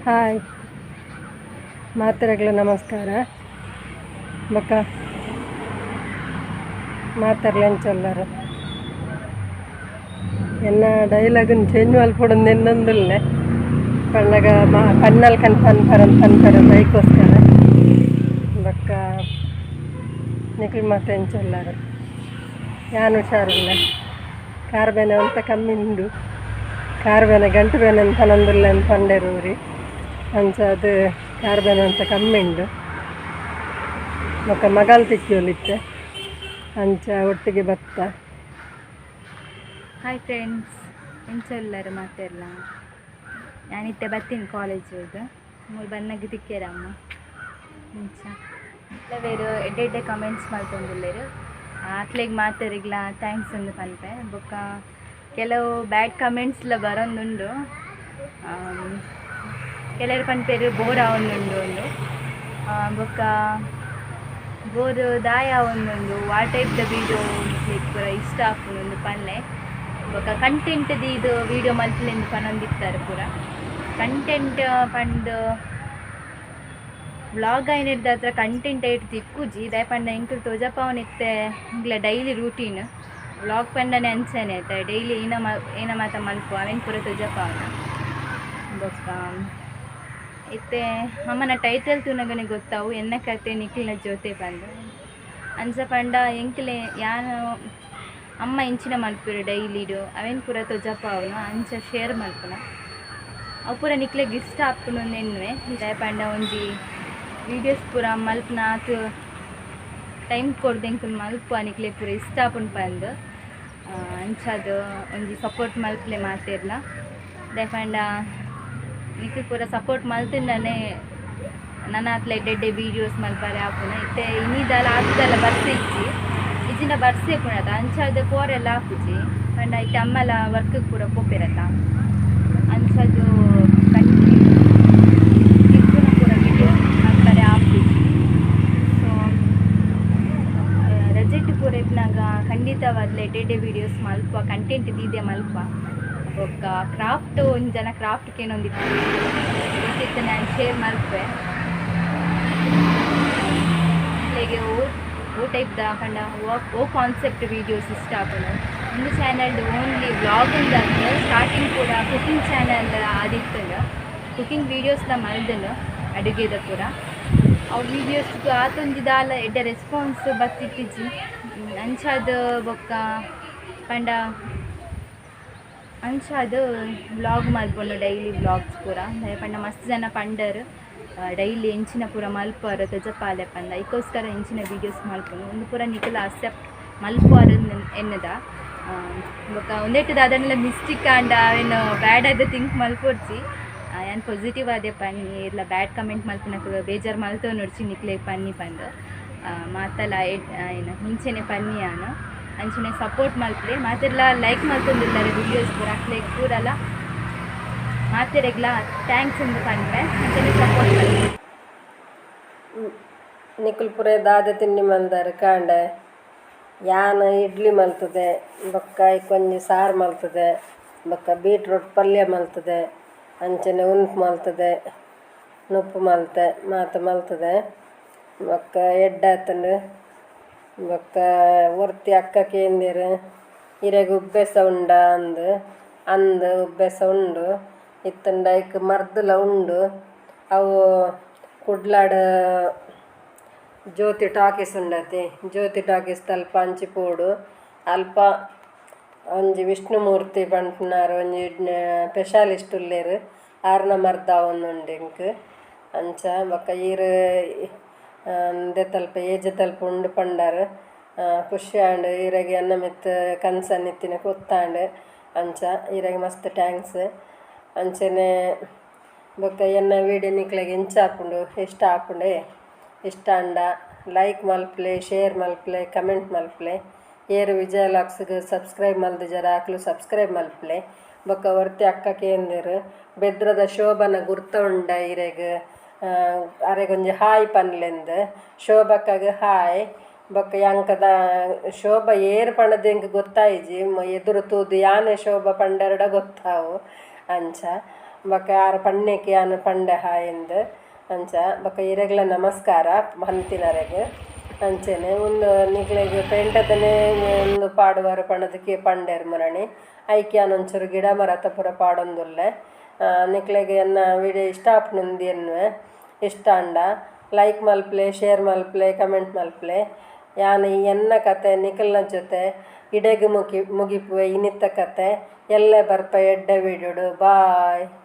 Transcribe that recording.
Hi ಮಾತೆರೆಗ್ಲ ನಮಸ್ಕಾರ. ಬೊಕ್ಕ ಮಾತೆರ್ಲ ಎಂಚ ಉಲ್ಲೆರ್ ಎನ್ನ ಡೈಲಾಗ್ ಚೇಂಜ್ ಮಲ್ಪೊಡೊಂದು ಎನ್ನೊಂದುಲ್ಲೆ ಪನ್ನಗ ಪನ್ನಲ್ಕನ್ ಪನ್ಪರ ಪನ್ಪರ ಬೈಕೋಸ್ಕರ. ಬೊಕ್ಕ ನಿಕುಲು ಮಾತ ಎಂಚ ಉಲ್ಲೆರ್? ಯಾನ್ ಹುಷಾರುಲ್ಲೆ. ಕಾರ್ ಬೇನೆ ಒಂತೆ ಕಮ್ಮಿ ಉಂಡು. ಕಾರ್ ಬೇನೆ ಗಂಟು ಬೇನೆ ಪನೊಂದುಲ್ಲೆ ಪಂಡೆರ್ ಊರಿ. ಅಂಚಾದ್ ಕಾರ್ ಬೇನೆ ಒಂತೆ ಕಮ್ಮಿ ಉಂಡು. ಬೊಕ್ಕ ಮಗಲ್ ತಿಕ್ಕಿಯೊಲಿತ್ತೆ, ಅಂಚ ಒಟ್ಟಿಗೆ ಬತ್ತ. ಹಾಯ್ ಫ್ರೆಂಡ್ಸ್, ಎಂಚ ಉಲ್ಲರ್ ಮಾತೆರ್ಲ? ಯಾನಿತ್ತೆ ಬತ್ತೀನಿ ಕಾಲೇಜಿಗ್. ಮೂಲು ಬನ್ನಗ ತಿಕ್ಯರಮ್ಮ. ಇಂಚ ಕೆಲವೆರ್ ಎಡ್ಡೆ ಎಡ್ಡೆ ಕಮೆಂಟ್ಸ್ ಮಲ್ತೊಂದುಲ್ಲೆರ್. ಅಕ್ಲೆಗ್ ಮಾತೆರಿಗ್ಲ thanks ಅಂದ್ ಪನ್ಪೆ. ಬೊಕ್ಕ ಕೆಲವು ಬ್ಯಾಡ್ ಕಮೆಂಟ್ಸ್ಲ ಬರೊಂದುಂಡು. ಕೆಲವೆರ್ ಪನ್ಪೆರ್ ಬೋರ್ ಆವೊಂದುಂಡು ಅಂದ್. ಬೊಕ್ಕ ಬೋರ್ ದಾಯೆ ಆವೊಂದುಂಡು, ವಾ ಟೈಪ್ ದ ವೀಡಿಯೋ ನಿಕ್ಲೆಗ್ ಪೂರ ಇಷ್ಟ ಆಪುಂಡು ಅಂದ್ ಪನ್ಲೆ. ಬೊಕ್ಕ ಕಂಟೆಂಟ್ ದೀದ್ ವೀಡಿಯೋ ಮಲ್ಪುಲೆಂದ್ ಪನೊಂದಿತ್ತೆರ್ ಪೂರ. ಕಂಟೆಂಟ್ ಪಂದ್ ವ್ಲಾಗ್ ಆಯಿನೆಡ್ದಾತ್ರ ಕಂಟೆಂಟ್ ಐಟ್ ತಿಕ್ಕುಜಿ. ದಾಯೆ ಪಂಡ ಎಂಕುಲು ತೋಜಪಾವನಿತ್ತೆ ಎಂಕ್ಲೆ daily routine. Vlog ಪಂಡನೆ ಅಂಚನೆ ಅತ, ಡೈಲಿ ಏನ ಏನ ಮಾತ ಮಲ್ಪುವ ಅವೆನ್ ಪೂರ ತೋಜಪಾವನ. ಬೊಕ್ಕ ಇತ್ತೆ ಅಮ್ಮನ ಟೈಟಲ್ ತೂನಗನೆ ಗೊತ್ತಾವು ಎನ್ನ ಕತೆ ನಿಕ್ಲೆನ ಜೊತೆ ಪಂದ್. ಅಂಚ ಪಂಡ ಎಂಕ್ಲೆ ಯಾನ್ ಅಮ್ಮ ಎಂಚಿನ ಮಲ್ಪುವೆರ್ ಡೈಲಿಡ್ ಅವೆನ್ ಪೂರ ತೋಜಪಾವುನ, ಅಂಚ ಶೇರ್ ಮಲ್ಪುನ. ಅವು ಪೂರ ನಿಕ್ಲೆಗ್ ಇಷ್ಟ ಆಪುಂಡು ಎನ್ನುವೆ. ದಾಯೆ ಪಂಡ ಒಂಜಿ ವೀಡಿಯೋಸ್ ಪೂರ ಮಲ್ಪುನ ಆತ್ ಟೈಮ್ ಕೊರ್ದು ಎಂಕುಲು ಮಲ್ಪುವ ನಿಕ್ಲೆಗ್ ಪೂರ ಇಷ್ಟ ಆಪುಂಡು ಪಂದ್. ಅಂಚಾದ್ ಒಂಜಿ ಸಪೋರ್ಟ್ ಮಲ್ಪುಲೆ ಮಾತೆರ್ಲ. ದಾಯೆ ಪಂಡ ನಿಕ್ಲ್ ಪೂರ ಸಪೋರ್ಟ್ ಮಲ್ತಿಂಡನೆ ನನಾತ್ಲ ಎಡ್ಡೆ ಎಡ್ಡೆ ವೀಡಿಯೋಸ್ ಮಲ್ಪರೆ ಆಪುಂಡು. ಇತ್ತೆ ಇನಿದಾಲ ಆತ್ದಲ ಬರ್ಸ ಇಜ್ಜಿ, ಇಜ್ಜಿಂಡ ಬರ್ಸ ಇಪ್ಪುಂಡತ, ಅಂಚಾದ್ ಪೋರೆಲ್ಲ ಆಪುಜಿ. ಪಂಡ ಇತ್ತೆ ಅಮ್ಮಲ ವರ್ಕ್ ಪೂರ ಪೋಪೆರತ, ಅಂಚಾದ್ ಕಂಟಿನ್ಯೂ ತಿಕ್ಕುನ ಪೂರ ವೀಡಿಯೋಸ್ ಮಲ್ಪರೆ ಆಪುಜಿ. ಸೊ ರಜೆಟ್ ಪೂರ ಇಪ್ಪುನಗ ಖಂಡಿತವಾದ್ಲ ಎಡ್ಡೆ ಎಡ್ಡೆ ವೀಡಿಯೋಸ್ ಮಲ್ಪ, ಕಂಟೆಂಟ್ ದೀದೆ ಮಲ್ಪ. ಬೊಕ್ಕ ಕ್ರಾಫ್ಟ್ ಒಂಜಿ ಜನ ಕ್ರಾಫ್ಟ್ ಕೇನೊಂದಿತ್ತು, ಇತ್ತೆ ನಾನು ಶೇರ್ ಮಲ್ಪೆ. ನಿಕ್ಲೆಗ್ ಓ ಓ ಟೈಪ್ ದ ಪಂಡ ಓ ಕಾನ್ಸೆಪ್ಟ್ ವೀಡಿಯೋಸ್ ಇಷ್ಟ ಆಪುಂಡು? ಉಂದು channel only vlog ಅತ್ತ್, ಸ್ಟಾರ್ಟಿಂಗ್ ಪೂರ ಕುಕಿಂಗ್ ಚಾನಲ್ ಆದಿತ್ತುಂಡು. ಕುಕಿಂಗ್ ವೀಡಿಯೋಸ್ಲ ಮಲ್ದುಂಡು, ಅಡುಗೆದ ಪೂರ. ಅವು ವೀಡಿಯೋಸ್ ಆತೊಂಜಿ ದಾಲ ಎಡ್ಡೆ ರೆಸ್ಪಾನ್ಸ್ ಬತ್ತಿತ್ತಿಜಿ. ಅಂಚಾದ್ ಬೊಕ್ಕ ಪಂಡ ಅಂಚಾದ್ ವ್ಲಾಗ್ ಮಲ್ಪೊಂಡು, ಡೈಲಿ ವ್ಲಾಗ್ಸ್ ಪೂರ. ದಾಯೆ ಪಂಡ ಮಸ್ತ್ ಜನ ಪಂಡರ್ ಡೈಲಿ ಎಂಚಿನ ಪೂರ ಮಲ್ಪುವರ್ ತೊಜಪಾಲೆ ಪಂದ್. ಐಕೋಸ್ಕರ ಇಂಚಿನ ವೀಡಿಯೋಸ್ ಮಲ್ಪುನು. ಉಂದು ಪೂರ ನಿಕುಲು ಅಕ್ಸೆಪ್ಟ್ ಮಲ್ಪುವರ್ ಎನ್ನುದ. ಬೊಕ್ಕ ಉಂದೆಟ್ ದಾದಾಂಡಲ ಮಿಸ್ಟೇಕ್ ಆಂಡ ಅವೆನ್ ಬ್ಯಾಡ್ ಆದ್ ಥಿಂಕ್ ಮಲ್ಪೊಡ್ಚಿ. ಯಾನ್ ಪಾಸಿಟಿವ್ ಆದೆ ಪನ್ನಿ. ಏರ್ಲ ಬ್ಯಾಡ್ ಕಮೆಂಟ್ ಮಲ್ಪುನಕುಲು ಬೇಜಾರು ಮಲ್ತೊನೊಡ್ಚಿ, ನಿಕ್ಲೆಗ್ ಪನ್ನಿ ಪಂದ್. ಮಾತಲ ಏನ ಇಂಚೆನೆ ಪನ್ನಿ ಯಾನ್. ಅಂಚನೆ ಸಪೋರ್ಟ್ ಮಲ್ಪುಲೆ. ಮಾತೆರ್ಲ ಲೈಕ್ ಮಲ್ತೊಂದುಲ್ಲೆರ್ ವೀಡಿಯೋಸ್ ಪೂರ, ಅಕ್ಲೆಗ್ ಪೂರಲ ಮಾತೆರೆಗ್ಲ thanks ಅಂದ್ ಪನ್ಪೆ. ಅಂಚನೆ ಸಪೋರ್ಟ್ ಮಲ್ಪುಲೆ. ನಿಕುಲು ಪೂರ ದಾದ ತಿಂಡಿ ಮಲ್ದಾರ್ ಕಾಂಡೆ? ಯಾನ್ ಇಡ್ಲಿ ಮಲ್ತದೆ, ಬೊಕ್ಕ ಐಕೊಂಜಿ ಸಾರು ಮಲ್ತದೆ, ಬೊಕ್ಕ ಬೀಟ್ರೂಟ್ ಪಲ್ಯ ಮಲ್ತದೆ, ಅಂಚನೆ ಉನ್ಪು ಮಲ್ತದೆ, ನುಪ್ಪು ಮಲ್ತೆ, ಮಾತ ಮಲ್ತದೆ. ಬೊಕ್ಕ ಎಡ್ಡೆ ಆತುಂಡು. ಬೊಕ್ಕ ಒರ್ತಿ ಅಕ್ಕ ಕೇಂದೆರ್ ಇರೆಗ್ ಉಬ್ಬೆಸ ಉಂಡಾ ಅಂದ್. ಅಂದ್, ಉಬ್ಬೆಸ ಉಂಡು. ಇತ್ತುಂಡ ಐಕ್ ಮರ್ದ್ಲ ಉಂಡು. ಅವು ಕುಡ್ಲಡ್ ಜ್ಯೋತಿ ಟಾಕೀಸ್ ಉಂಡತೆ, ಜ್ಯೋತಿ ಟಾಕೀಸ್ ತಲ್ಪ ಅಂಚಿ ಪೋಡು. ಅಲ್ಪ ಒಂಜಿ ವಿಷ್ಣುಮೂರ್ತಿ ಪನ್ಪುನಾರ್ ಒಂಜಿ ಪೆಷಾಲಿಸ್ಟ್ ಉಲ್ಲೆರ್. ಆರ್ನ ಮರ್ದ್ ಆವೊಂದುಂಡು ಎಂಕ್. ಅಂಚ ಬೊಕ್ಕ ಈರ್ ಉಂದೆತಲ್ಪ ಏಜೆದಲ್ಪ ಉಂಡು ಪಂಡರ್. ಖುಷಿ ಆಂಡ್. ಈರೆಗ್ ಎನ್ನ ಮಿತ್ತ್ ಕನ್ಸರ್ನ್ ಇತ್ತಿನ ಗೊತ್ತಾಂಡ್. ಅಂಚ ಈರೆಗ್ ಮಸ್ತ್ thanks. ಅಂಚನೆ ಬೊಕ್ಕ ಎನ್ನ ವೀಡಿಯೋ ನಿಕ್ಲೆಗ್ ಎಂಚ ಆಪುಂಡು? ಇಷ್ಟ ಆಪುಂಡೆ? ಇಷ್ಟ ಆಂಡ ಲೈಕ್ ಮಲ್ಪುಲೆ, ಶೇರ್ ಮಲ್ಪುಲೆ, ಕಮೆಂಟ್ ಮಲ್ಪುಲೆ. ಏರ್ ವಿಜಯ ವ್ಲಾಗ್ಸ್ಗ್ ಸಬ್ಸ್ಕ್ರೈಬ್ ಮಲ್ದಿಜರ ಅಕ್ಲು ಸಬ್ಸ್ಕ್ರೈಬ್ ಮಲ್ಪುಲೆ. ಬೊಕ್ಕ ಒರ್ತಿ ಅಕ್ಕ ಕೇಂದೆರ್, ಬೆದ್ರದ ಶೋಭನ ಗುರ್ತ ಉಂಡ ಇರೆಗ್, ಅರೆಗೊಂಜಿ ಹಾಯ್ ಪನ್ಲೆಂದ್. ಶೋಭಕ್ಕಗ್ ಹಾಯ್. ಬೊಕ್ಕ ಎಂಕದ ಶೋಭ ಏರ್ ಪಂಡದ್ ಎಂಕ್ ಗೊತ್ತಾಯಿಜಿ. ಎದುರು ತೂದು ಯಾನೆ ಶೋಭ ಪಂಡರ್ಡ ಗೊತ್ತಾವು. ಅಂಚ. ಬೊಕ ಆರ್ ಪನ್ನೆಕ್ ಯಾನ್ ಪಂಡೆ ಹಾಯ್ ಇಂದ್ ಅಂಚ ಬೊಕ ಇರೆಗ್ಲ ನಮಸ್ಕಾರ ಪಂತಿನರೆಗ್ ಅಂಚನೆ ಉಂದು ನಿಕ್ಲೆಗ್ ಪೇಂಟೆದನೆ ಉಂದು ಪಾಡುವರ್ ಪಂಡ್ದ್ ಪಂಡೆರ್ ಮುರಣಿ ಐಕ್ ಯಾನ್ ಒಂಚೂರು ಗಿಡ ಮರತ ಪೂರ ಪಾಡೊಂದುಲ್ಲೆ ನಿಕ್ಲೆಗ್ ಎನ್ನ ವೀಡಿಯೊ ಇಷ್ಟ ಆಪುಂಡು ಎನ್ನುವೆ ಇಷ್ಟ ಆಂಡ ಲೈಕ್ ಮಲ್ಪುಲೆ ಶೇರ್ ಮಲ್ಪುಲೆ ಕಮೆಂಟ್ ಮಲ್ಪುಲೆ. ಯಾನ್ ಎನ್ನ ಕತೆ ನಿಕಲ್ನ ಜೊತೆ ಇಡೆಗ್ ಮುಗಿಪುವೆ ಇನಿತ ಕತೆ ಎಲ್ಲೆ ಬರ್ಪ ಎಡ್ಡೆ ವೀಡಿಯೋ ಡು ಬಾಯ್.